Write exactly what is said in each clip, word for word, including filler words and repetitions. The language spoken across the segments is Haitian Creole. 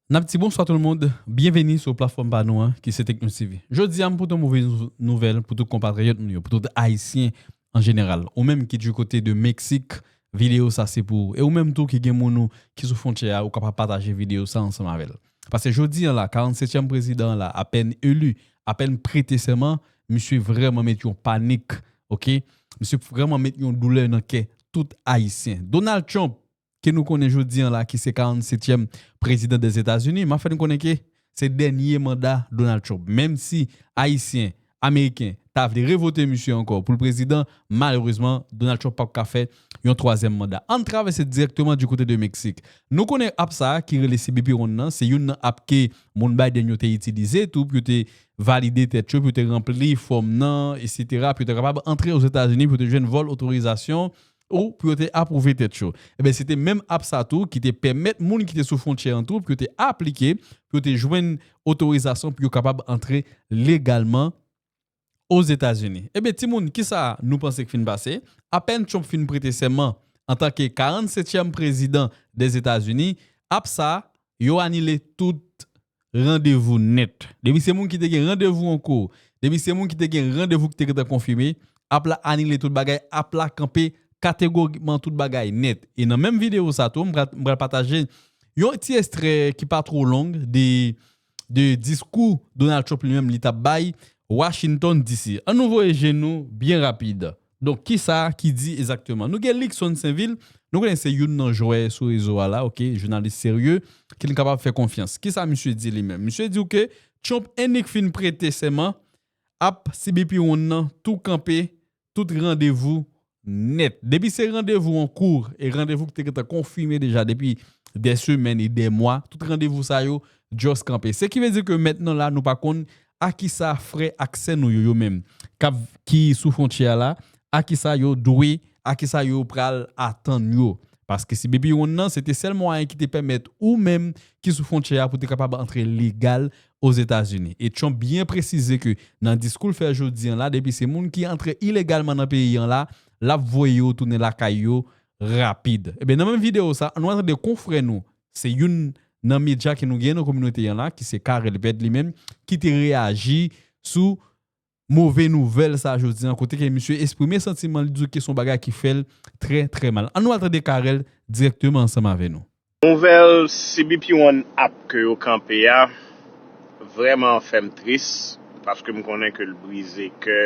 N ap di bonswa tout le monde, byenveni sou platfòm pa nou an, ki se Tecno T V. Jodi a, m pote yon move nou- nouvèl pou tout konpatriyòt nou yo, pou tout Ayisyen an jeneral. Ou menm ki du kote de Meksik, videyo sa se pou ou. E ou menm tou ki gen moun ou ki sou fwontyè a, ou kapab pataje videyo sa ansanm avè l. Paske jodi an la, karannsetyèm prezidan an la, apèn eli, apèn prete sèman, misye vrèman met yon panik, oke? Misye vrèman met yon doulè nan kè tout Ayisyen. Donald Trump, ke nou konnen jodi an la, ki se karannsetyèm prezidan Dèzetazini, m ap fè n konnen ke se dènye manda Donald Trump. Menm si Ayisyen, Ameriken, ta vle revote misye ankò pou l prezidan, malerezman, Donald Trump p ap ka fè yon twazyèm manda. Ann travèse dirèkteman du kote de Meksik. Nou konnen app sa a ki rele C B P One nan, se youn nan app ke moun Biden yo te itilize tou pou yo te valide tèt yo, pou yo te ranpli fòm nan, etsetera, pou yo te kapab antre Ozetazini, pou yo te jwenn vòl otorizasyon, ou pou yo te apwouve tèt yo. Ebyen, se te menm app sa tou ki te pèmèt moun ki te sou fwontyè an tou, pou yo te aplike, pou yo te jwenn otorizasyon, pou yo kapab antre legalman Ozetazini. Ebyen, timoun, kisa nou panse k fin pase? Apèn Trump fin prete sèman antanke karannsetyèm prezidan Dèzetazini, app sa, yo anile tout randevou nèt. Depi se moun ki te gen randevou an kou, depi se moun ki te gen randevou ki te gentan konfime, app la anile tout bagay, app la kanpe kategorikman tout bagay nèt. E nan menm videyo sa tou, m pral, m pral pataje yon ti ekstrè ki pa twò long de, de diskou Donald Trump li menm li t ap bay Washington D C. Ann nou voye je nou byen rapid. Donk, kisa ki di egzakteman? Nou gen Luckson Sainvil, nou konnen se youn nan jwè sou rezo a la, oke, jounalis serye, ke n kapab fè konfyans. Kisa misye di li menm? Misye di w ke Trump ennik fin prete sèman, app C B P One nan tou kanpe, tout randevou nèt. Depi se randevou an kou e randevou ki te gentan konfime deja depi dè semèn e dè mwa, tout randevou sa yo just kanpe. Se ki vle di ke mentnan la, nou pa konn a kisa frè ak sè nou yo, yo menm, k ap, ki sou fwontyè a la, a kisa yo dwe, a kisa yo pral atann yo. Paske C B P One nan, se te sèl mwayen ki te pèmèt ou menm ki sou fwontyè a pou te kapab antre legal Ozetazini. E Trump byen presize ke nan diskou l fè jodi an la, depi se moun ki antre ilegalman nan peyi an la, l ap voye yo tounen lakay yo rapid. Ebyen, nan menm videyo sa, ann nou tande konfrè nou, se youn nan medya ke nou gen nan kominote an la, ki se Carel Ped li menm, ki te reyaji sou move nouvèl sa jodi an, kote ke misye eksprime santiman li, di ke se yon bagay ki fè l trè, trè mal. Ann nou al tande Carel dirèkteman ansanm avè nou. Nouvèl C B P One app ke yo kanpe a vrèman fè m tris, paske m konnen ke l brize kè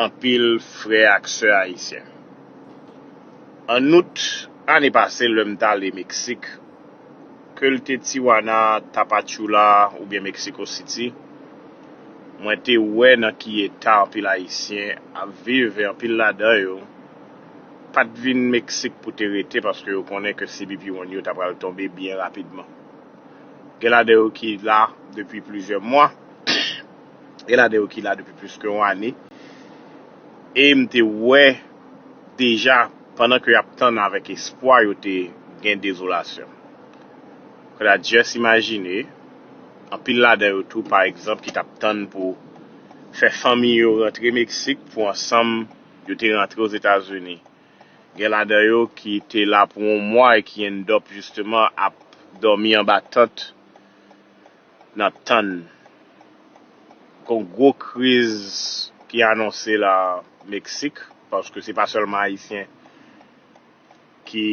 anpil frè ak sè ayisyen. An out ane pase, lè m t ale Meksik, ke l te Tijuana, Tapachula oubyen Mexico City, mwen te wè nan ki eta anpil Ayisyen ap viv, e anpil ladan yo pa t vin Meksik pou te rete, paske yo konnen ke C B P One yo ta pral tonbe byen rapidman. Gen ladan yo ki la depi plizyè mwa, gen ladan yo ki la depi plis ke yon ane, e m te wè deja, pandan ke y ap tann avèk espwa, yo te gen dezolasyon. Kòd a just imajine, anpil ladan yo tou, pa egzanp, ki t ap tann pou fè fanmi yo rantre Meksik pou ansanm yo te rantre Ozetazini. Gen ladan yo ki te la pou yon mwa e ki end up, jisteman, ap dòmi anba tant nan tann. Gon gwo kriz ki anonse la Meksik, paske se pa sèlman Ayisyen ki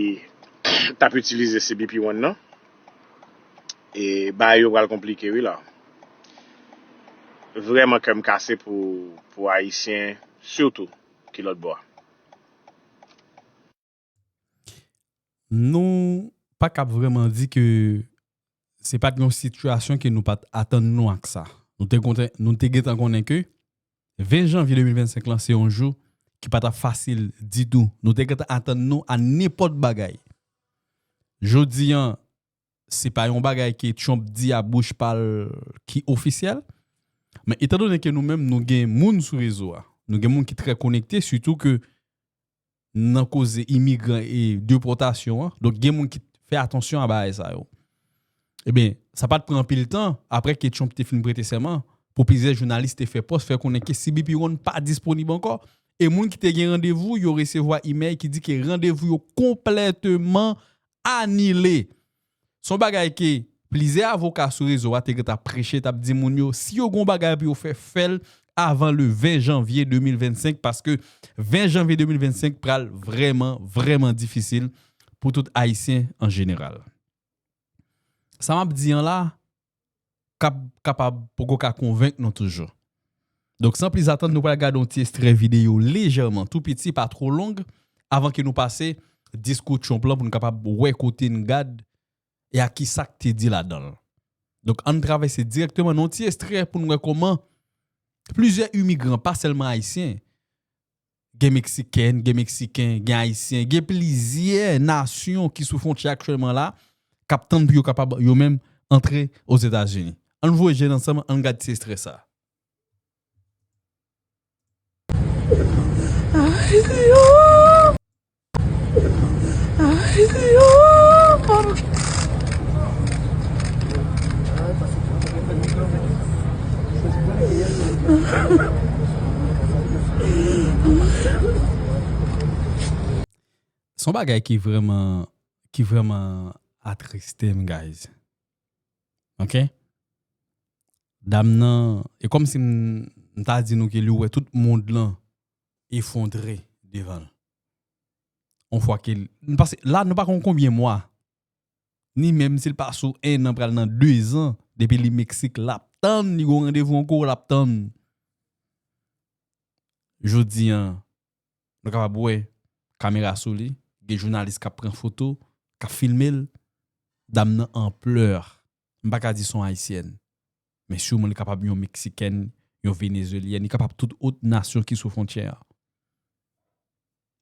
t ap itilize C B P One nan. E bagay yo pral konplike, wi, la. Vrèman, kè m kase pou, pou Ayisyen, sitou, ki lòt bò a. Nou pa kab vrèman di ke se pa t yon sitiyasyon ke nou pa t atann nou ak sa. Nou te kontan, nou te gentan konnen ke ven janvye de mil vennsenk lan, se yon jou ki pa t ap fasil ditou. Nou te gentan atann nou a nenpòt bagay. Jodi an, se pa yon bagay ke Trump di a bouch pa l ki ofisyèl, men etan done ke nou menm, nou gen moun sou rezo a, nou gen moun ki trè konekte, sitou ke nan koze imigran e depòtasyon an. Donk, gen moun ki fè atansyon a bagay sa yo. Ebyen, sa pa t pran anpil tan, apre ke Trump te fin prete sèman, pou plizyè jounalis te fè pòs, fè konnen ke C B P One pa disponib ankò. E moun ki te gen randevou, yo resevwa imèl ki di ke randevou yo konplèteman anile. Se yon bagay ke Plizyè avoka sou rezo a te gentan preche, t ap di moun yo, si yo gen yon bagay pou yo fè, fè l avan le ven janvye de mil vennsenk, paske ven janvye de mil vennsenk pral vrèman, vrèman difisil pou tout Ayisyen an jeneral. Sa m ap di an la, k ap kapab poko ka konvenk nou toujou. Donk, san plis atann, nou pral gade yon ti ekstrè videyo lejèman, tou piti, pa twò long, avan ke nou pase diskou Trump lan pou nou kapab wè kote n gad e a kisa k te di ladan l. Donk, ann travèse dirèkteman nan yon ti ekstrè pou n wè kòman plizyè imigran, pa sèlman ayisyen, gen Meksikèn, gen Meksiken, gen Ayisyen, gen plizyè nasyon ki sou fwontyè aktyèlman la, k ap tann pou yo kapab, yo menm, antre Ozetazini. Ann voye je n ansanm, ann gad ti ekstrè sa. Se yon bagay ki vrèman, ki vrèman atriste m, guys. Ok? Dam nan, e kòmsi m, m ta di nou ke li wè tout mond lan efondre devan l. On fwa ke l, paske la, nou pa konn konbyen mwa, ni menm si l pase en an, pral nan de zan, depi li Meksik, l ap tann, li gon randevou ankò, l ap tann. Jodi an, nou kapab wè kamera sou li, gen jounalis k ap pran foto, k ap filme l, dam nan an plè. M pa ka di se yon Ayisyèn, men siman li kapab yon Meksikèn, yon Venezyelyèn, li kapab tout ot nasyon ki sou fwontyè a.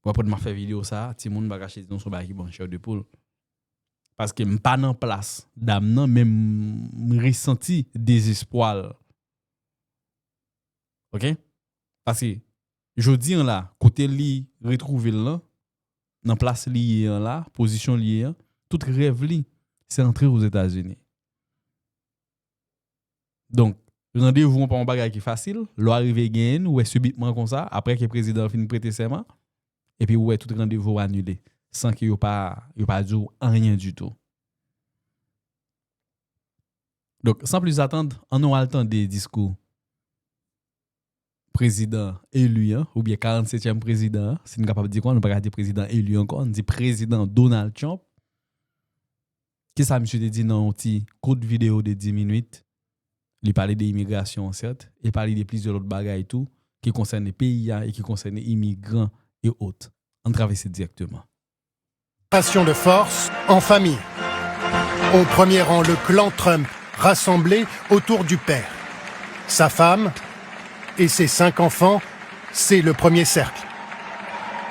W ap wè m ap fè videyo sa a, timoun, m pa kache di nou se yon bagay ki ban m chè de poul. Paske m pa nan plas dam nan, men m, m resanti dezespwa l. Ok? Paske jodi an la, kote li retwouve l lan, nan plas li ye an la, pozisyon li ye an, tout rèv li, se antre Ozetazini. Donk, randevou an pa yon bagay ki fasil, lè w arive genyen l, ou wè sibitman konsa, apre ke prezidan an fin prete sèman, epi ou wè tout randevou anile, san ke yo pa, yo pa di w anyen ditou. Donk, san plis atann, ann nou al tande diskou prezidan eli an, oubyen karannsetyèm prezidan an, si n kapab di konsa, nou pa ka di prezidan eli ankò, n di prezidan Donald Trump. Kisa misye te di nan yon ti kout videyo de dis minit? Li pale de imigrasyon an, sèt, e pale de plizyè lòt bagay tou, ki konsène peyi a e ki konsène imigran e ot. Ann travèse dirèkteman. Passion de force en famille. Au premier rang, le clan Trump rassemblé autour du père. Sa femme et ses cinq enfants, c'est le premier cercle.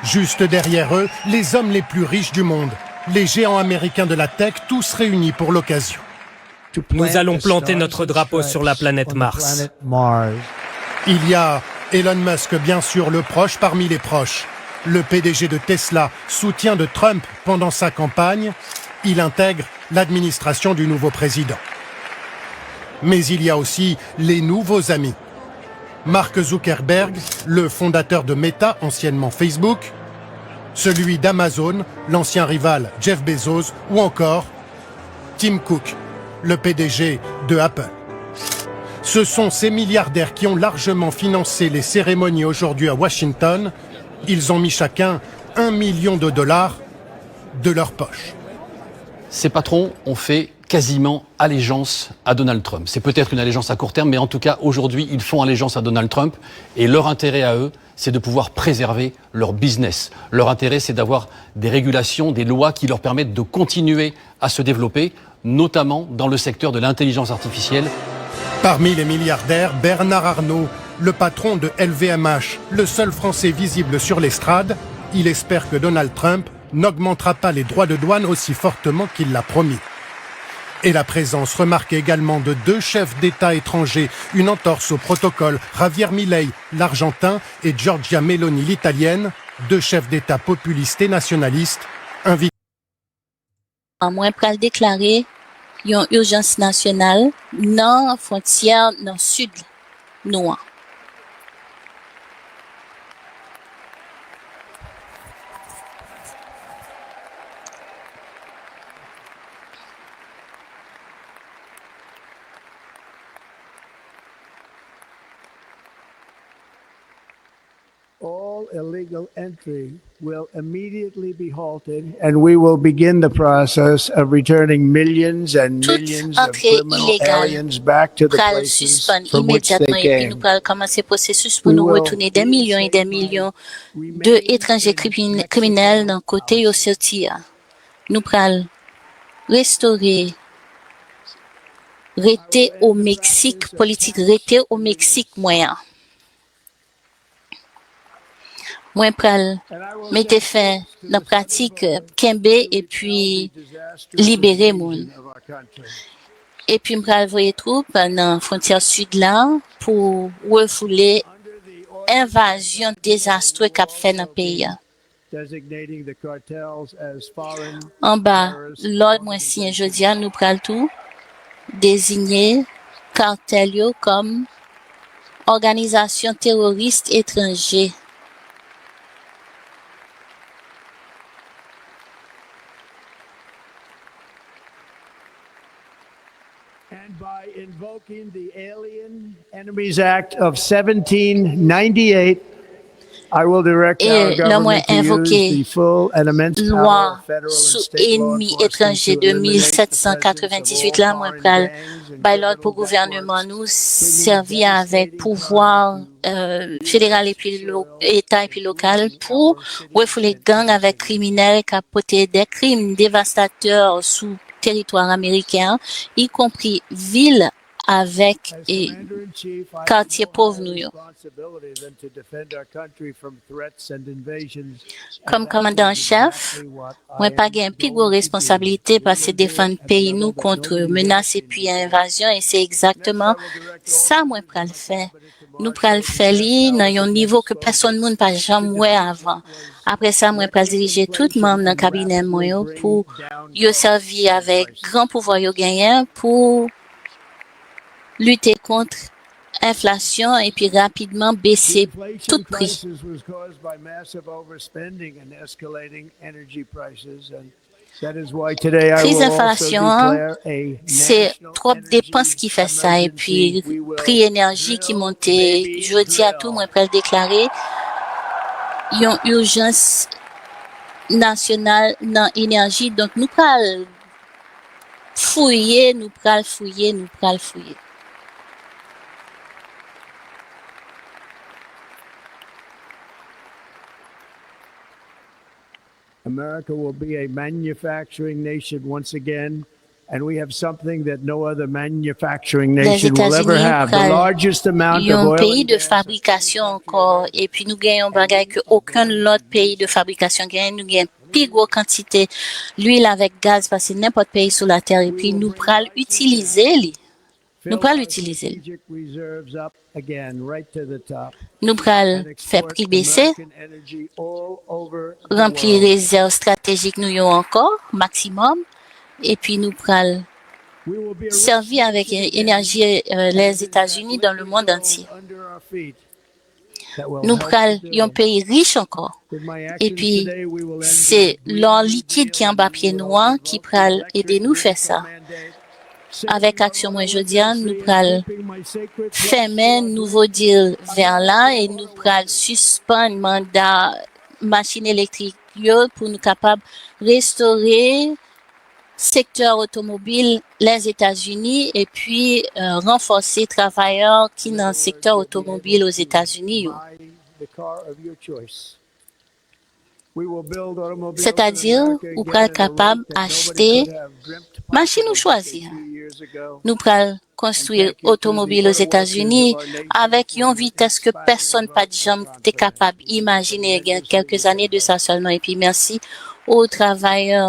Juste derrière eux, les hommes les plus riches du monde, les géants américains de la tech, tous réunis pour l'occasion. Nous allons planter notre drapeau sur la planète Mars. Il y a Elon Musk, bien sûr, le proche parmi les proches. Le P D G de Tesla, soutien de Trump pendant sa campagne. Il intègre l'administration du nouveau président. Mais il y a aussi les nouveaux amis. Mark Zuckerberg, le fondateur de Meta, anciennement Facebook, celui d'Amazon, l'ancien rival Jeff Bezos, ou encore Tim Cook, le P D G de Apple. Ce sont ces milliardaires qui ont largement financé les cérémonies aujourd'hui à Washington. Ils ont mis chacun un million de dollars de leur poche. Ces patrons ont fait quasiment allégeance à Donald Trump. C'est peut-être une allégeance à court terme, mais en tout cas, aujourd'hui, ils font allégeance à Donald Trump et leur intérêt à eux, c'est de pouvoir préserver leur business. Leur intérêt, c'est d'avoir des régulations, des lois qui leur permettent de continuer à se développer, notamment dans le secteur de l'intelligence artificielle. Parmi les milliardaires, Bernard Arnault, le patron de L V M H, le seul Français visible sur l'estrade. Il espère que Donald Trump n'augmentera pas les droits de douane aussi fortement qu'il l'a promis. Et la présence remarquée également de deux chefs d'État étrangers, une entorse au protocole, Javier Milei, l'Argentin, et Giorgia Meloni, l'Italienne, deux chefs d'État populistes et nationalistes, invités. Mwen pral deklare yon ijans nasyonal nan fwontyè nan sid nou an. All illegal entry will immediately be halted, and we will begin the process of returning millions and millions of criminal aliens back to the places from which they came. Tout antre ilegal pral sispann imedyatman, epi nou pral kòmanse pwosesis pou nou retounen dè milyon e dè milyon de etranje kriminèl nan kote yo soti a. Nou pral restore rete o Meksik, politik rete o Meksik mwen an. Mwen pral mete fen nan pratik kenbe epi libere moun. Epi m pral voye twoup nan fwontyè sid la pou refoule envazyon dezastre k ap fè nan peyi a. Anba lòd mwen siyen jodi a, nou pral tou deziye katèl yo kòm òganizasyon teworis etranje. And by invoking the Alien Enemies Act of seventeen ninety-eight, I will direct our government to use the full and immense power of federal and state law enforcement to eliminate the presence of illegal foreign gangs and criminal networks. Bay lòd pou gouvènman nou sèvi avèk pouvwa federal epi eta epi lokal pou refoule gang avèk kriminèl k ap pote de krim devastatè sou teritwa ameriken an, ikonpri vil avèk katye pòv nou yo. Kòm kòmandan an chèf, mwen pa gen pi gwo responsablite pase defann peyi nou kont menas epi envazyon, e se egzakteman sa mwen pral fè. Nou pral fè li nan yon nivo ke pèsonn moun pa janm wè avan. Apre sa, mwen pral dirije tout manm nan kabinè mwen yo pou yo sèvi avèk gran pouvwa yo genyen pou lite kont enflasyon epi rapidman bese tout pri. Kriz enflasyon an, se twòp depans ki fè sa, epi pri enèji ki monte. Jodi a tou, mwen pral deklare yon ijans nasyonal nan enèji. Donk, nou pral fouye, nou pral fouye, nou pral fouye. America will be a manufacturing nation once again, and we have something that no other manufacturing nation will ever have, the largest amount of oil and gas. Lèzetazini pral yon peyi de fabrikasyon ankò, epi nou gen yon bagay ke okenn lòt peyi de fabrikasyon genyen. Nou gen pi gwo kantite lwil avèk gaz pase nenpòt peyi sou latè, epi nou pral itilize li. Nou pral itilize l. Nou pral fè pri bese, ranpli rezèv estratejik nou yo ankò, maksimòm, epi nou pral sèvi avèk enèji Lèzetazini dans le monde entier. Nou pral yon peyi rich ankò. Epi, se lò likid ki anba pye nou an ki pral ede nou fè sa. Avèk aksyon mwen jodi a, nou pral fèmen nouvo dil vè la e nou pral sispann manda machin elektrik yo pou nou kapab restore sektè otomobil Lèzetazini epi ranfòse travayè ki nan sektè otomobil Ozetazini yo. Sètadi, ou pral kapab achte machin ou chwazi a. Nou pral konstwi otomobil Ozetazini avèk yon vitès ke pèsonn pa t janm te kapab imajine gen kèlke zane de sa sèlman. Epi mèsi o travayè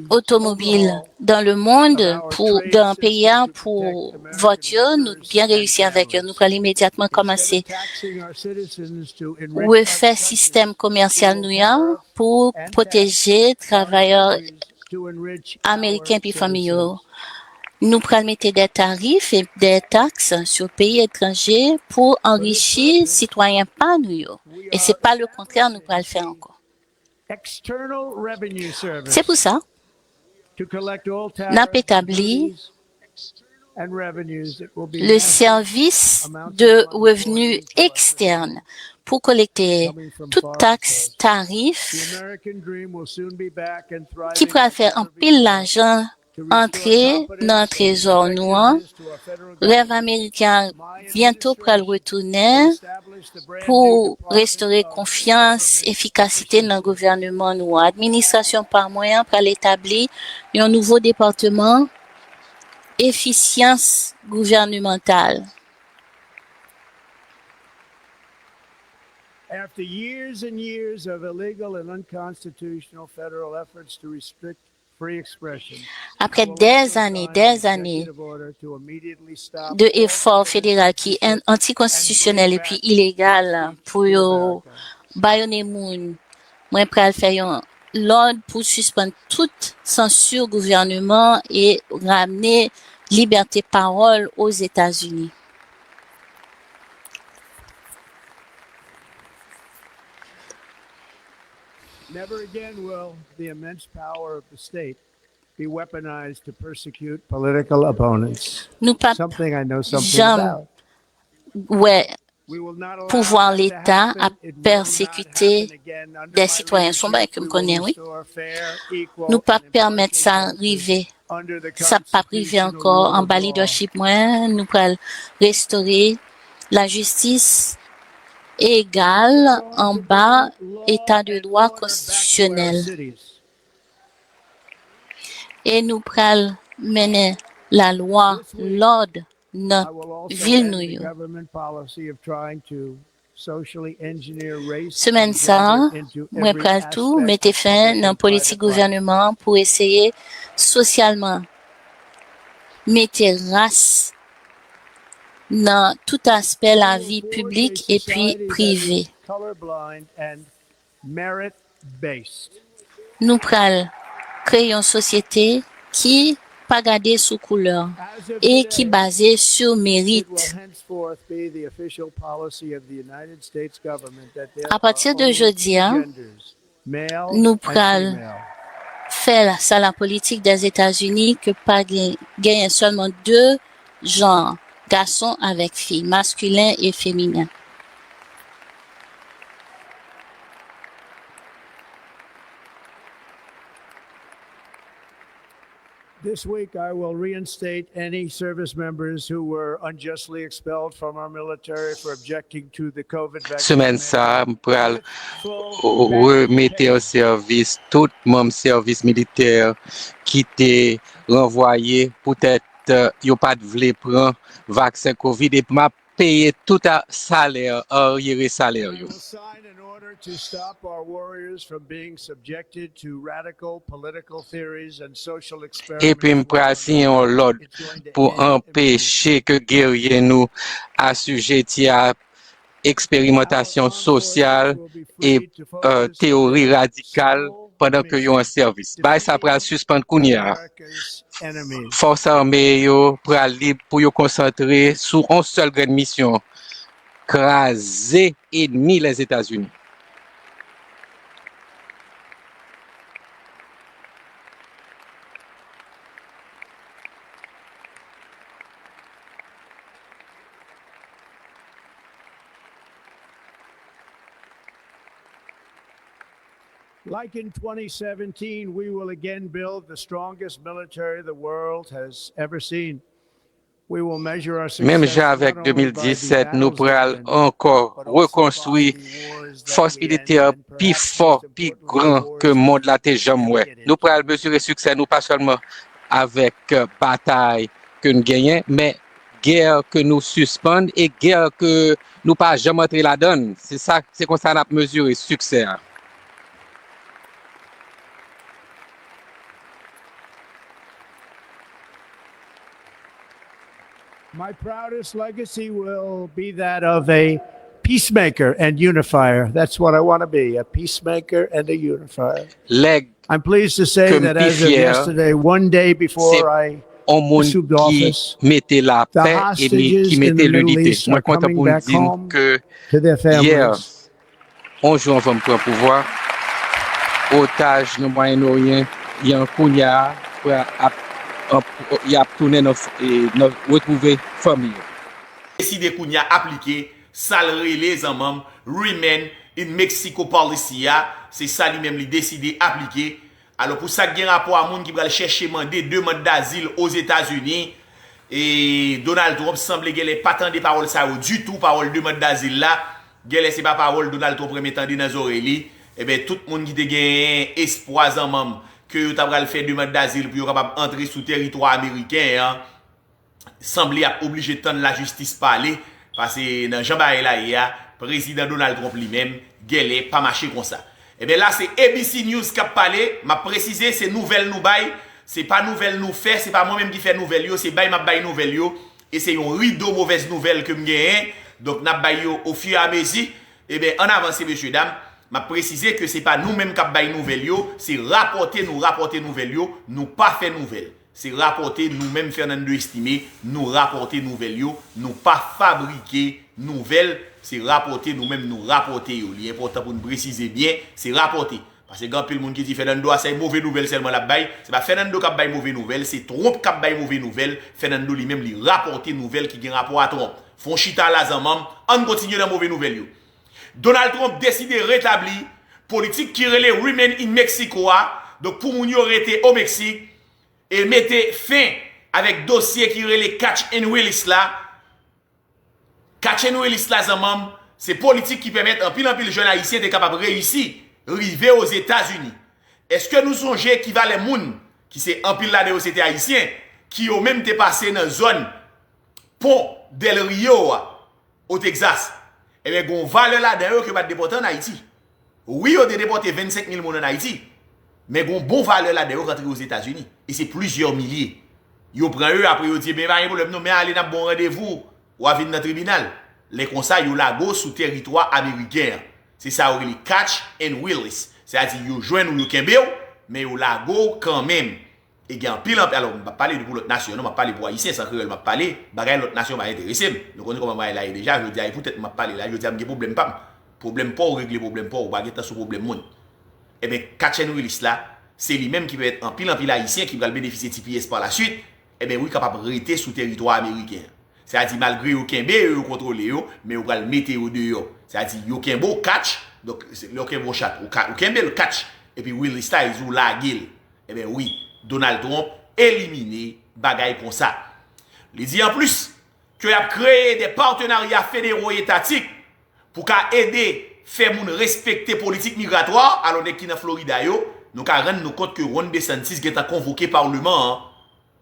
otomobil dans le monde, pou, dans peyi a, pou vòt yo, nou byen reyisi avèk yo. Nou pral imedyatman kòmanse refè sistèm komèsyal nou an pou pwoteje travayè ameriken epi fanmi yo. Nou pral mete de tarif e de taks sou peyi etranje pou anrichi sitwayen pa nou yo. E se pa le kontrè nou pral fè ankò. Se pou sa, n ap etabli le service de revenus externes pou kolekte tout taks, tarif, ki pral fè anpil lajan antre nan trezò nou an. Rèv ameriken an byento pral retounen pou restore konfyans, efikasite nan gouvènman nou an. Administrasyon pa mwen an pral etabli yon nouvo depatman efisyans gouvènemantal. After years and years of illegal and unconstitutional federal efforts to restrict free expression, Apre dèzane, dèzane de efò federal ki an- antikonstitisyonèl epi ilegal pou yo bayone moun, mwen pral fè yon lòd pou sispann tout sansi gouvèneman e ramne libète pawòl Ozetazini. Never again will the immense power of the state be weaponized to persecute political opponents. Nou p ap Something I know something janm about. Wè We will not allow pouvwa that to Leta happen. Ap It will not pèsekite happen again under dè my sitwayen. Se yon bagay ke m konnen, wi. Leadership. We will restore fair, equal, Nou p ap pèmèt sa rive. Sa p ap rive ankò anba lidèchip mwen. Nou pral restore lajistis egal anba eta de dwa konstitisyonèl. E nou pral mennen lalwa, lòd nan vil nou yo. Semèn sa a, mwen pral tou mete fen nan politik gouvèneman an pou eseye sosyalman mete ras nan tout aspè lavi piblik epi prive. Nou pral kreye yon sosyete ki pa gade sou koulè e ki baze sou merit. Apati de jodi a, nou pral fè sa la politik dèzetazini ke pa gen, genyen sèlman de jan, gason avèk fi, maskilen e feminen. This week, I will reinstate any service members who were unjustly expelled from our military for objecting to the COVID vaccine. Semèn sa a, m pral remete an sèvis tout manm sèvis militè ki te ranvwaye poutèt, eh, yo pa t vle pran vaksen kovid, e m ap peye tout a, salè, aryere salè yo. Epi m pral siyen yon lòd pou anpeche ke gerye nou asijeti a eksperimantasyon sosyal e, eh, teyori radikal pandan ke yo an sèvis. Bagay sa pral sispann kounye a. Fòs ame yo pral lib pou yo konsantre sou yon sèl grenn misyon, kraze enmi Lèzetazini. Like in twenty seventeen, we will again build the strongest military the world has ever seen. Menm jan avèk de mil disèt, nou pral ankò rekonstwi fòs militè pi fò, pi gran ke mond la te janm wè. Nou pral mezire siksè nou pa sèlman avèk, eh, batay ke n genyen, men gè ke nou sispann e gè ke nou pa janm antre ladan l. Se sa, se konsa n ap mezire siksè a. My proudest legacy will be that of a peacemaker and unifier. That's what I want to be, a peacemaker and a unifier. Lèg I'm pleased to say that as of yesterday, one day before I assumed office, the hostages in the Middle East are coming back home to their families. Se yon moun ki mete lapè epi ki mete linite. Mwen kontan pou m di n ke yè, yon jou anvan m pran pouvwa, otaj nan Mwayen Oryan an kounye a pral ap y ap tounen nan, nan retwouve fanmi yo. Deside kounye a aplike sa l rele zanmanm Remain in Mexico Policy a. Se sa li menm li deside aplike. Alò, pou sa k gen rapò a moun ki pral chèche mande demann dazil Ozetazini, e Donald Trump sanble genlè pa tande pawòl sa yo ditou, pawòl demann dazil la. Genlè se pa pawòl Donald Trump renmen tande nan zòrèy li. Ebyen, tout moun ki te genyen espwa zanmanm ke yo ta pral fè demann dazil pou yo kapab antre sou tèritwa ameriken an, sanble ap oblije tann lajistis pale, paske nan jan bagay la ye a, Prezidan Donald Trump li menm, genlè pa mache konsa. Ebyen la se A B C News k ap pale, m ap presize se nouvèl nou bay, se pa nouvèl nou fè, se pa mwen menm ki fè nouvèl yo, se bay m ap bay nouvèl yo, e se yon rido movèz nouvèl ke m genyen, donk n ap bay yo ofiramezi. Ebyen ann avanse mesye dam, m ap presize ke se pa nou menm k ap bay nouvèl yo, se rapòte nou rapòte nouvèl yo, nou pa fè nouvèl. Se rapòte nou menm Fernando Estimé, nou rapòte nouvèl yo, nou pa fabrike nouvèl, se rapòte nou menm nou rapòte yo. Li enpòtan pou n presize byen, se rapòte. Paske gen anpil moun ki di Fernando a se move nouvèl sèlman l ap bay. Se pa Fernando k ap bay move nouvèl, se Trump k ap bay move nouvèl. Fernando li menm li rapòte nouvèl ki gen rapò a Trump. Fè w chita la zanmanm, ann kontinye nan move nouvèl yo. Donald Trump deside retabli politik ki rele Remain in Mexico a, donk pou moun yo rete o Meksik, e mete fen avèk dosye ki rele Catch and Release la. Catch and Release la zanmanm, se politik ki pèmèt anpil anpil jèn ayisyen te kapab reyisi rive Ozetazini. Èske nou sonje ki valè moun, ki se anpil ladan yo se te ayisyen, ki yo menm te pase nan zòn Pon Del Rio a, o Texas? Ebyen gen yon valè ladan yo ke yo pa t depòte ann Ayiti. Wi, yo te depòte vennsenk mil moun ann Ayiti, men gen yon bon valè ladan yo k antre Ozetazini, e se plizyè milye. Yo pran yo, apre yo di ebyen pa gen pwoblèm non, men ale n ap ba w randevou, w a vin nan tribinal. Lè konsa yo lage w sou tèritwa ameriken an. Se sa yo rele Catch and Release. Sètadi yo jwenn ou, yo kenbe w, men yo lage w kanmenm. E gen anpil anpil, alò m p ap pale pou lòt nasyon non, m ap pale pou ayisyen, se an kreyòl m ap pale, bagay lòt nasyon pa enterese m. Nou konnen kòman bagay la ye deja, jodi a e poutèt m ap pale la, jodi a m gen pwoblèm pa m. Pwoblèm pa w regle pwoblèm pa w, ou pa gen tan sou pwoblèm moun. Ebyen Catch and Release la, se li menm ki pèmèt anpil anpil ayisyen ki pral benefisye T P S pa la swit, ebyen wi kapab rete sou tèritwa ameriken an. Sètadi malgre yo kenbe yo, yo kontwole yo, men yo pral mete yo deyò. Sètadi yo kenbe w catch, donk lè yo kenbe w chat, ou kenbe l catch, epi release la, yo di w lage l. Ebyen wi, Donald Trump elimine bagay konsa. Li di anplis ke y ap kreye de patenarya federo etatik pou ka ede fè moun respekte politik migratwa. Alò nèg ki nan Florida yo, nou ka rann nou kont ke Ron DeSantis gentan konvoke palman an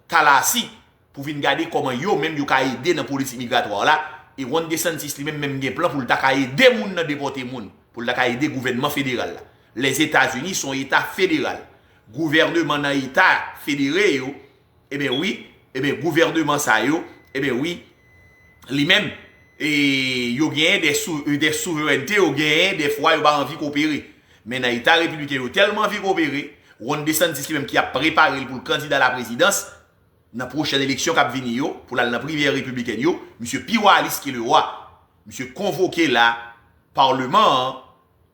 Tallahassee pou vin gade kòman yo menm yo ka ede nan politik migratwa la. E Ron DeSantis li menm menm gen plan pou l ta ka ede moun nan depòte moun, pou l ta ka ede gouvènman federal la. Lèzetazini se yon eta federal. Gouvèneman nan eta federe yo, ebyen wi, ebyen gouvèneman sa yo, ebyen wi, li menm, e yo genyen de, sou, de souverènte, yo genyen defwa yo pa anvi kopere. Men nan eta repibliken yo tèlman anvi kopere, Ron DeSantis li menm ki ap prepare l pou l kandida laprezidans nan pwochèn eleksyon k ap vini yo, pou l al nan primè repibliken yo, misye pi walis ke le wa. Misye konvoke la, palman an,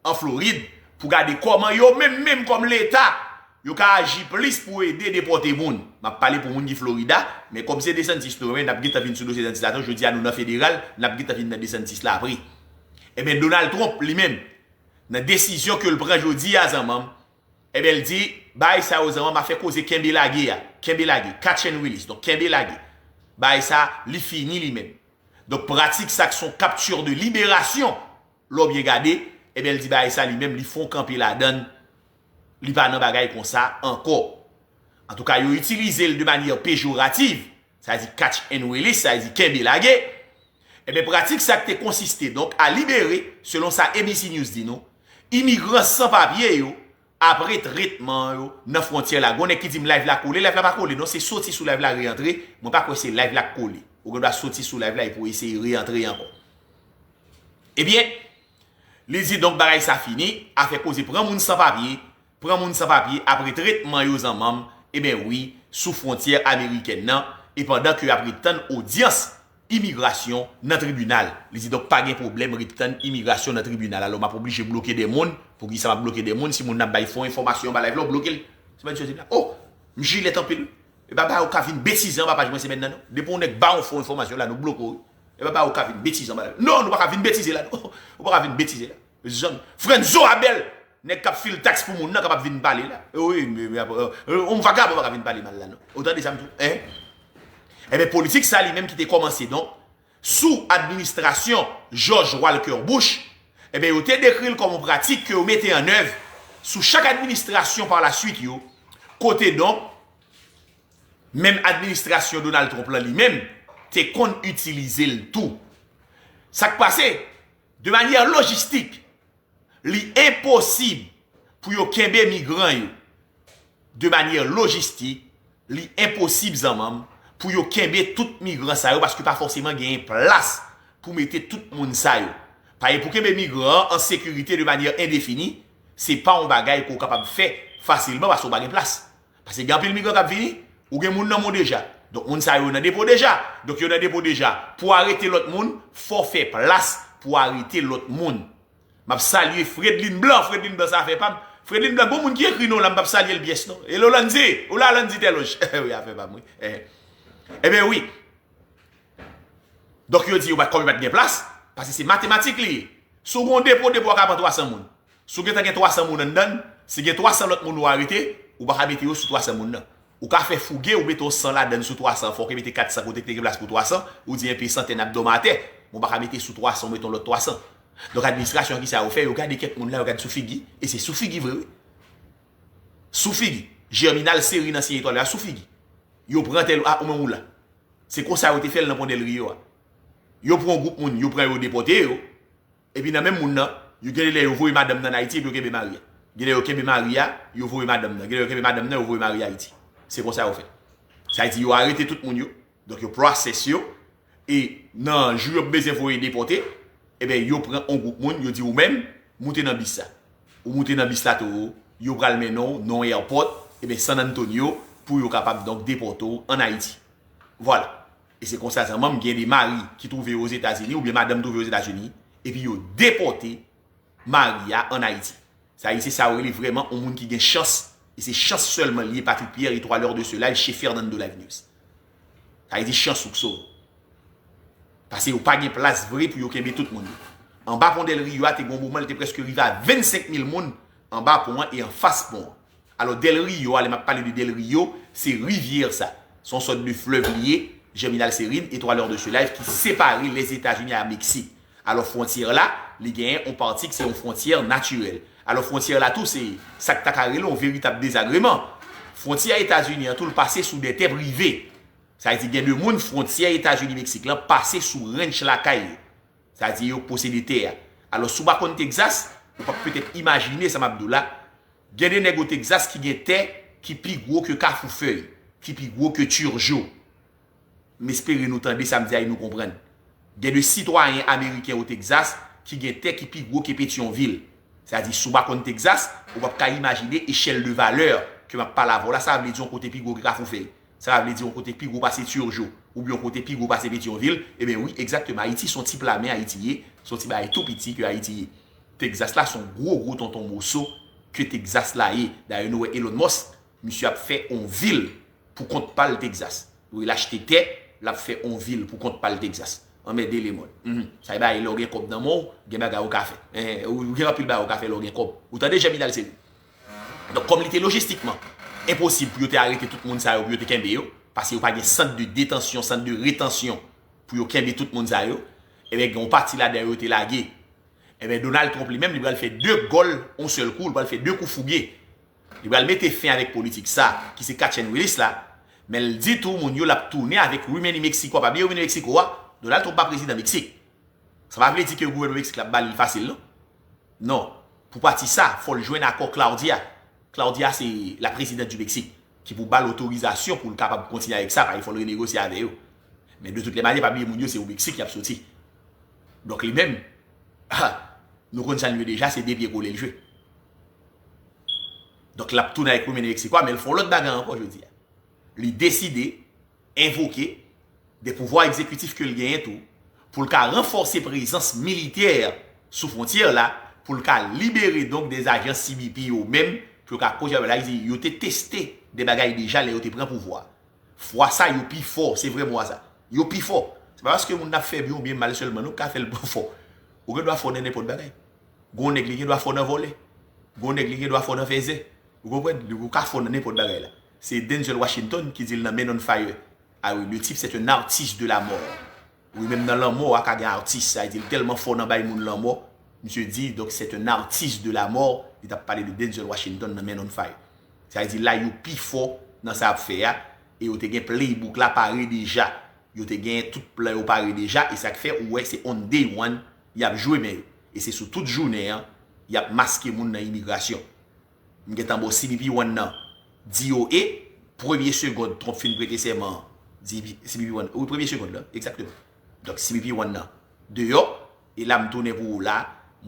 an Florid, pou gade kòman yo menm menm kòm leta, yo ka aji plis pou ede depòte moun. M ap pale pou moun ki Florida, men kòm se DeSantis nou renmen, n ap gentan vin sou dosye DeSantis la tou, jodi a nou nan federal, n ap gentan vin nan DeSantis la apre. Ebyen Donald Trump li menm, nan desizyon ke l pran jodi a zanmanm, ebyen l di, bagay sa yo zanmanm afè koze kenbe lage a, kenbe lage, catch and release, donk kenbe lage. Bagay sa li fini li menm. Donk pratik sa k se yon capture de libération, lè w byen gade, ebyen l di bagay sa li menm li fè yon kanpe ladan l, li pa nan bagay konsa ankò. Antouka yo itilize l de manyè pejorativ, sa vle di catch and release, sa vle di kenbe lage. Ebyen pratik sa k te konsiste donk a libere, selon sa A B C News di nou, imigran san papye yo, apre tretman yo nan fwontyè la. Gon nèg ki di m live la kole, live la pa kole non, se soti sou live la reantre, mwen pa kwè se live la k kole. Ou gen dwa soti sou live la epi w eseye reantre ankò. Ebyen, li di donk bagay sa fini, afè koze pran moun san papye, pran moun san papye apre tretman yo zanmanm, ebyen wi, sou fwontyè amerikèn nan, e pandan ke y ap ret tann odyans imigrasyon nan tribinal. Li di donk pa gen pwoblèm ret tann imigrasyon nan tribinal. Alò m ap oblije bloke de moun. Poukisa m ap bloke de moun? Si moun nan ap bay fo enfòmasyon anba live la, w bloke l. Se pa di soti la. Oh, m jilèt anpil. E pa bagay ou ka vin betize anba paj mwen semèn nan non. Depi yon nèg ba yon fo enfòmasyon la, nou bloke w. E pa bagay ou ka vin betize anba la. Non, nou pa ka vin betize la non. Ou pa ka vin betize la. Janm. Frè Zorabèl, nèg k ap fil taks pou moun nan, k ap vin pale la. Wi, men, men, yon vagabon pa ka vin pale mal la non. Ou tande sa m di w? Hein? Ebyen, politik sa li menm ki te kòmanse donk sou administrasyon George Walker Bush, ebyen, yo te dekri l kòm yon pratik ke yo mete an èv sou chak administrasyon pa la swit yo, kote donk, menm administrasyon Donald Trump lan li menm te konn itilize l tou. Sa k pase, de manyè lojistik, li enposib pou yo kenbe migran yo. De manyè lojistik, li enposib zanmanm pou yo kenbe tout migran sa yo paske pa fòseman genyen plas pou mete tout moun sa yo. Paske pou kenbe migran an an sekirite de manyè endefini, se pa yon bagay ke w kapab fè fasilman paske w pa gen plas. Paske gen anpil migran k ap vini, ou gen moun nan men w deja. Donk moun sa yo nan depo deja. Donk yo nan depo deja. Pou arete lòt moun, fò w fè plas pou arete lòt moun. M ap salye Fredlin Blan. Fredlin Blan, sa afè pa m. Fredlin Blan, gon moun ki ekri non la, m p ap salye l pyès non. Hello Landy, ou la Landy Tèlonj? Wi, afè pa m, wi. Eh. Ebyen wi. Donk yo di yo pa t, kòm yo pa t gen plas, paske se matematik li ye. Si w gen yon depo, depo a ka pran twa san moun. Si w gentan gen twa san moun anndan l, si gen twa san lòt moun ou arete, ou pa ka mete yo sou twa san moun nan. Ou ka fè fouge, ou mete yon san ladann sou twa san, fò w ke mete kat san kote ki te gen plas pou twa san, ou di enpe santèn ap dòmi atè, men w pa ka mete sou twa san, ou mete yon lòt twa san. Donk administrasyon an kisa yo fè? Yo gade kèk moun la, yo gade sou figi, e se sou figi vre wi. Sou figi. Germinal Serine ansyen etwale a sou figi. Yo pran tèl, a, ou menm ou la. Se konsa yo te fè l nan pon Del Rio a. Yo pran yon gwoup moun, yo pran yo depòte yo. Epi nan menm moun nan, yo gen lè yo voye madanm nan Ayiti epi yo kenbe mari a. Gen lè yo kenbe mari a, yo voye madanm nan. Gen lè yo kenbe madanm nan, yo voye mari a Ayiti. Se konsa yo fè. Sa vle di yo arete tout moun yo. Donk yo process yo. E nan jou yo bezwen voye depòte, ebyen yo pran yon gwoup moun, yo di ou menm, moute nan bis sa. Ou moute nan bis la tou, yo pral mennen w nan yon airport, ebyen San Antonio, pou yo kapab donk depòte w ann Ayiti. Vwala. E se konsa zanmanm gen de mari ki twouve yo Ozetazini oubyen madanm twouve yo Ozetazini, epi yo depòte mari a ann Ayiti. Sa vle di se sa yo rele vrèman yon moun ki gen chans, e se chans sèlman li ye. Patrick Pierre, étoileur de ce live chez Fernando Live News. Sa vle di chans ou k sove. Paske yo pa gen plas vre pou yo kenbe tout moun yo. Anba pon Del Rio a te gen yon moman li te prèske rive a vennsenk mil moun anba pon an e anfas pon an. Alò Del Rio a, lè m ap pale de Del Rio, se rivyè sa. Se yon sòt de flèv li ye, Germinal Serine, étoileur de ce live, ki separe Lèzetazini a Meksik. Alò fwontyè la, li genyen yon pati ki se yon fwontyè natirèl. Alò fwontyè la tou se sa k ta ka rele yon veritab dezagreman. Fwontyè Etazini an tou l pase sou de tè prive. Sa vle di gen de moun fwontyè Etazini Meksik lan pase sou ranch lakay yo. Sa vle di yo k posede tè a. Alò si w pa konn Texas, ou p ap petèt imajine sa m ap di w la. Gen de nèg o Texas ki gen tè ki pi gwo ke Kafou Fèy, ki pi gwo ke Turgeau. M espere nou tande sa m di a e nou konprann. Gen de sitwayen ameriken o Texas ki gen tè ki pi gwo ke Petyonvil. Sa di, si w pa konn Texas, ou p ap ka imajine echèl de valè ke m ap pale avè w la, sa vle di yon kote pi gwo ke Kafou Fèy. Sa vle di yon kote pi gwo pase Turgeau, oubyen yon kote pi gwo pase Petyonvil. Ebyen wi, egzakteman, Ayiti se yon ti pla men Ayiti ye, se yon ti bagay tou piti ke Ayiti ye. Texas la se yon gwo, gwo tonton moso ke Texas la ye. Dayè nou wè Elon Musk, misye ap fè yon vil pou kont pa l Texas. Wi, l achte tè, l ap fè yon vil pou kont pa l Texas. Anmède lemonn. Mhm. Sa e bagay lè w gen kòb nan men w, gen bagay ou ka fè. Eh, ou gen anpil bagay ou ka fè lè w gen kòb. Ou tande Germinal Serine? Donk kòm li te lojistikman enposib pou yo te arete tout moun sa yo pou yo te kenbe yo, paske yo pa gen sant de detansyon, sant de retansyon pou yo kenbe tout moun sa yo, ebyen gen yon pati ladan yo yo te lage. Ebyen Donald Trump li menm li pral fè de gòl yon sèl kou, li pral fè de kou fouge. Li pral mete fen avèk politik sa ki se catch and release la, men l di tou moun yo l ap tounen avèk Remain in Mexico a. Pa bliye Remain in Mexico a, Donald Trump pa prezidan Meksik. Sa pa vle di ke gouvènman Meksik la ap ba li l fasil non. Non. Pou pati sa, fò l jwenn akò Claudia. Claudia se la présidente du Mexique ki pou ba l otorizasyon pou l kapab kontinye avèk sa, paske fò l renegosye avè yo. Men de tout lè manyè, pa bliye moun yo se o Meksik y ap soti. Donk li menm, nou konn sa l ye deja, se de pye kole l jwe. Donk l ap tounen avèk Remain in Mexico a, men l fè yon lòt bagay ankò jodi a. Li deside envoke de pouvwa egzekitif ke l genyen tou, pou l ka ranfòse prezans militè sou fwontyè la, pou l ka libere donk de ajan C B P yo menm, pou yo ka kontinye, la, li di, yo te teste de bagay deja lè yo te pran pouvwa. Fwa sa, yo pi fò, se vrè mo a sa. Yo pi fò. Se pa paske moun nan ap fè byen oubyen mal sèlman, non, ka fè l fò. Ou gen dwa fò nan nenpòt bagay. Gon nèg li gen dwa fò nan vòlè. Gon nèg li gen dwa fò nan fè zen. Ou konprann? Ou ka fò nan nenpòt bagay la. Se Denzel Washington ki di l nan Men on Fire. Ah oui, le type, c'est un artiste de la mort. Wi, menm nan lanmò a ka gen atis. Sa vle di, l tèlman fò nan bay moun lanmò. Misye di, donk, c'est un artiste de la mort. Li t ap pale de Denzel Washington nan Men on Fire. Sa vle di, la, yo pi fò nan sa y ap fè a. E yo te gen playbook la pare deja. Yo te gen tout plan yo pare deja. E sa k fè, ou wè, se on day one, y ap jwe men yo. E se sou tout jounen an, y ap maske moun nan imigrasyon. M gentan ba w C B P One nan D O A, premye segond Trump fin prete sèman an, C B P One, wi, premye segond la, egzakteman. Donk, C B P One nan deyò, e la m tounen pou ou la,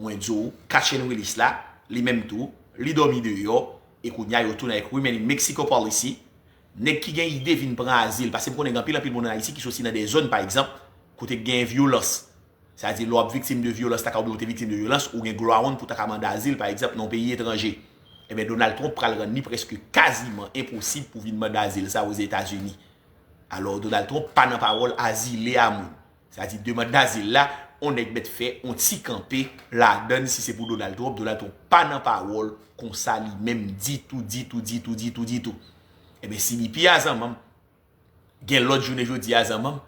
mwen di w, catch and release la, li menm tou, li dòmi deyò, e kounye a yo tounen avèk Remain in Mexico Policy. Nèg ki gen ide vin pran azil, paske m konnen gen anpil, anpil moun ann Ayiti ki soti nan de zòn, pa egzanp, kote k gen vyolans. Sa vle di, lè w ap viktim de vyolans, ta ka oubyen ou te viktim de vyolans, ou gen dwa pou ta ka mande azil, pa egzanp, nan yon peyi etranje. Ebyen, Donald Trump pral rann li prèske kaziman enposib pou vin mande azil sa Ozetazini. Alò, Donald Trump pa nan pawòl azile a moun. Sa vle di, demann dazil la, on nèg mèt fè on ti kanpe ladann si se pou Donald Trump. Donald Trump pa nan pawòl konsa li menm ditou, ditou, ditou, ditou, ditou. Ebyen, C B P a zanmanm, gen lòd jounen jodi a zanmanm,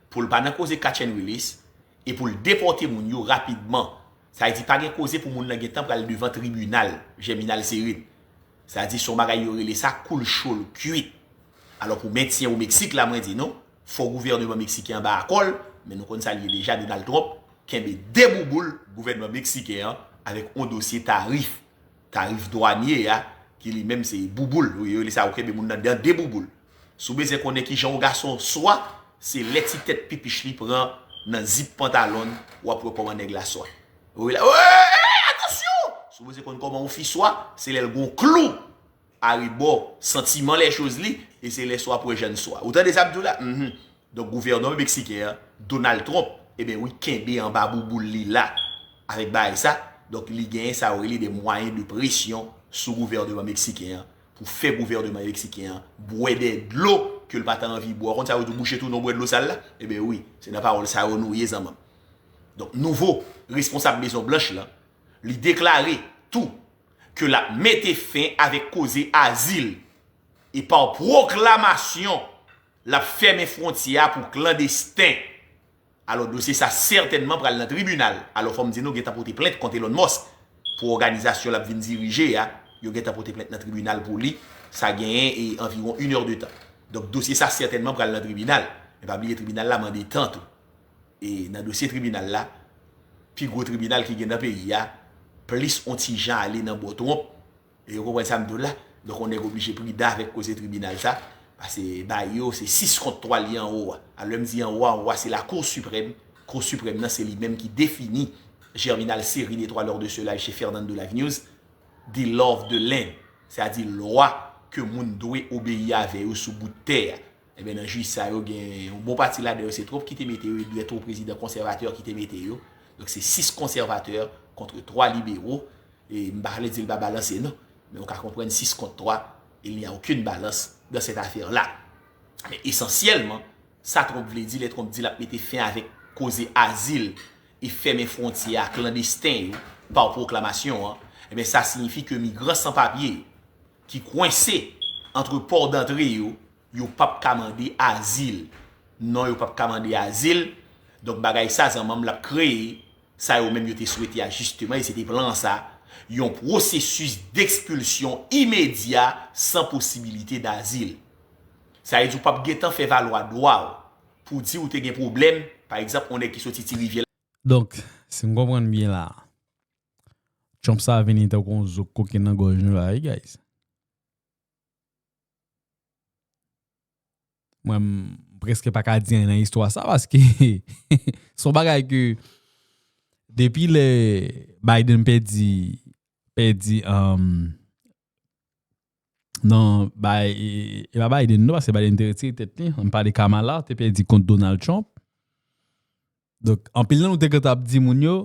pou l pa nan koze catch and release, e pou l depòte moun yo rapidman. Sa vle di pa gen koze pou moun nan gentan pral devan tribinal, Germinal Serine. Sa vle di se yon bagay yo rele sa koul cho l kwit. Alò pou mentyen o Meksik la, mwen di nou, fò gouvènman meksiken an ba akò l, men nou konn sa l ye deja, Donald Trump kenbe de bouboul gouvènman meksiken an avèk yon dosye tarif. Tarif dwanye a, ki li menm se bouboul, yo rele sa ou kenbe moun nan dan de bouboul. Si w bezwen konnen kijan yon gason swa, se lè ti tèt pipich li pran nan zip pantalon w, w ap wè kòman nèg la swa. Ou rele, eh, eh, atansyon! Si w bezwen konn kòman yon fi swa, se lè l gon klou arebò santiman lè choz li, e se lè swa pou w wè jan l swa. Ou tande sa m di w la? Mhm. Donk, gouvènman meksiken an, Donald Trump, ebyen wi, kenbe anba bouboul li la avèk bagay sa. Donk, li genyen sa yo rele de mwayen de presyon sou gouvènman meksiken an pou fè gouvènman meksiken an bwè de dlo ke l pa ta anvi bwè. Ou konn sa yo di w bouche twou nan bwè dlo sal la? Ebyen wi, se nan pawòl sa yo nou ye, zanmanm. Donk, nouvo responsab Mezon Blanch lan, li deklare tou ke l ap mete fen avèk koze azil e pa pwoklamasyon l ap fèmen fwontyè a pou klandesten. Alò, dosye sa sètènman pral nan tribinal. Alò, fò m di nou, gentan pote plent kont Elon Musk pou òganizasyon l ap vin dirije a. Yo gentan pote plent nan tribinal pou li. Sa genyen e anviwon inèdtan. Donk, dosye sa sètènman pral nan tribinal. Men pa bliye, tribinal la mande tan tou. E nan dosye tribinal la, pi gwo tribinal ki gen nan peyi a, plis on ti jan ale nan bò Trump. E ou konprann sa m di w la? Donk, on nèg oblije pridan avèk koze tribinal sa, paske ba yo, se sis kont twa li anwo a. Alò, lè m di anwo a, anwo a, se la Cour suprême. Kou Siprèm nan, se li menm ki defini Germinal Serine et trois lors de ce live chez Fernando Live News, the law of the land, sètadi lwa ke moun dwe obeyi avè yo sou bout tè a. Ebyen, nan jij sa yo, gen yon bon pati ladan yo, se Trump ki te mete yo, e dwe twò prezidan konsèvatè ki te mete yo. Donk, se sis konsèvatè kont twa libero. E m pa vle di l pa balanse, non. Men ou ka konprann sis kont twa, il n'y a aucune balance dans cette affaire-là. Men esansyèlman, sa Trump vle di lè Trump di l ap mete fen avèk koze azil e fèmen fwontyè a klandesten yo pa pwoklamasyon an, ebyen, sa siyifi ke migran san papye yo ki kwense ant pò dantre yo, yo p ap ka mande azil. Non, yo p ap ka mande azil. Donk, bagay sa, zanmanm, l ap kreye sa yo menm yo te swete a, jisteman, e se te plan sa, yon pwosesis dekspilsyon imedya san posibilite dazil. Sa vle di w p ap gentan fè valwa dwa w pou di w te gen pwoblèm, pa egzanp, yon nèg ki soti Ti Rivyè. Donk, si m konprann byen la, Trump sa vini tankou yon zo kokenn nan gòj nou la, wi, guys. Mwen, m prèske pa ka di anyen nan istwa sa, paske se yon bagay ke depi lè Biden pèdi, pèdi, um, nan, bay, e, e pa Biden, non, paske Biden te retire tèt li, ann pale Kamala, te pèdi kont Donald Trump. Donk, anpil nan nou te gentan ap di moun yo,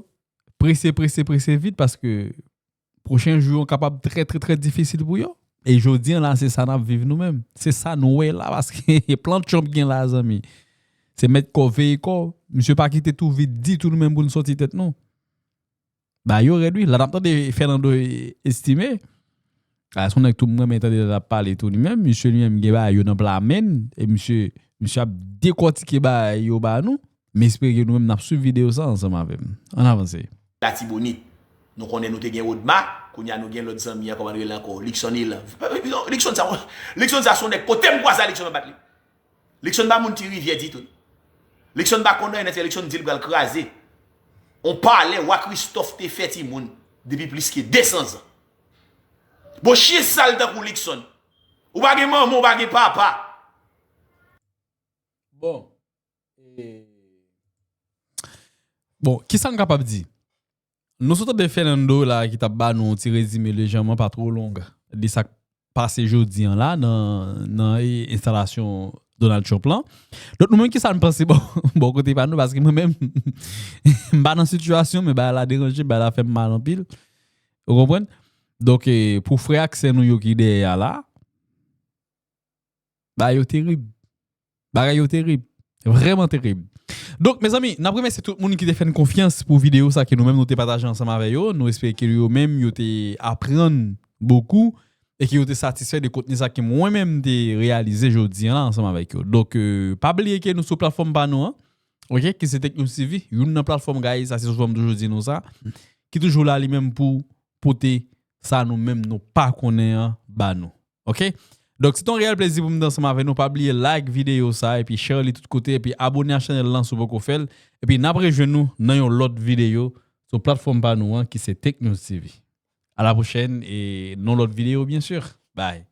prese, prese, prese vit, paske pwochen jou yo kapab trè, trè, trè difisil pou yo. E jodi an la, se sa n ap viv nou menm. Se sa nou wè la, paske plan Trump gen la, zanmi. Se mèt kò, veye kò. Misye pa kite tou vid ditou nou menm pou n sòti tèt nou. Ba yo rèd wi. La n ap tande Fernando Estime. A, se yon nèg tou mwen men tande l ap pale tou li menm. Misye li menm gen ba yo nan pla men. E misye, misye ap dekòtike ba yo ba nou. M espere ke nou menm n ap swiv videyo sa ansanm avè m. Ann avanse. Latibonit. Nou konnen nou te gen Rodma, kounye a nou gen lòt zanmi an, kòman l rele ankò? Luckson Hill. Luckson sa, Luckson sa se yon nèg kote m kwaze a Luckson mwen bat li. Luckson pa moun Ti Rivyè ditou. Luckson pa konn anyen nan tèt Luckson di l pral kraze on palè wa Kristòf te fè timoun depi plis ke de san zan. Bon, chyen sal tankou Luckson. Ou pa gen manman, ou pa gen papa. Bon. E, bon, kisa n kapab di? Nou sot tande Fernando la ki t ap ba nou yon ti rezime lejanman, pa twò long, de sa k pase jodi an la nan, nan, e, enstalasyon Donald Trump lan. Donk nou menm kisa n panse bò, bò kote pa nou, paske mwen menm, m pa nan sitiyasyon, men bagay la deranje, bagay la fè m mal anpil. Ou konprann? Donk, e, pou frè ak sè nou yo ki dèyè a la, bagay yo terib. Bagay yo terib. Vrèman terib. Donk, mezanmi, n ap remèsye tout moun ki te fè n konfyans pou videyo sa ke nou menm nou te pataje ansanm avè yo. Nou espere ke yo menm yo te aprann bokou e ke yo te satisfè de kontni sa ke mwen menm te reyalize jodi an la ansanm avèk yo. Donk, e, pa bliye ke nou sou platfòm pa nou an, oke, ki se Tech News T V, youn nan platfòm, guys, sa se souvan m toujou di nou sa, ki toujou la li menm pou pote sa nou menm nou pa konnen an ba nou. Oke? Donk, se te yon reyèl plezi pou m te ansanm avè nou. Pa bliye like videyo sa, epi share li tout kote, epi abone a chanèl lan si w poko fè l. Epi n ap rejwenn nou nan yon lòt videyo sou platfòm pa nou an, ki se Tech News T V. A la pwochèn, e nan lòt videyo, byensi. Bye.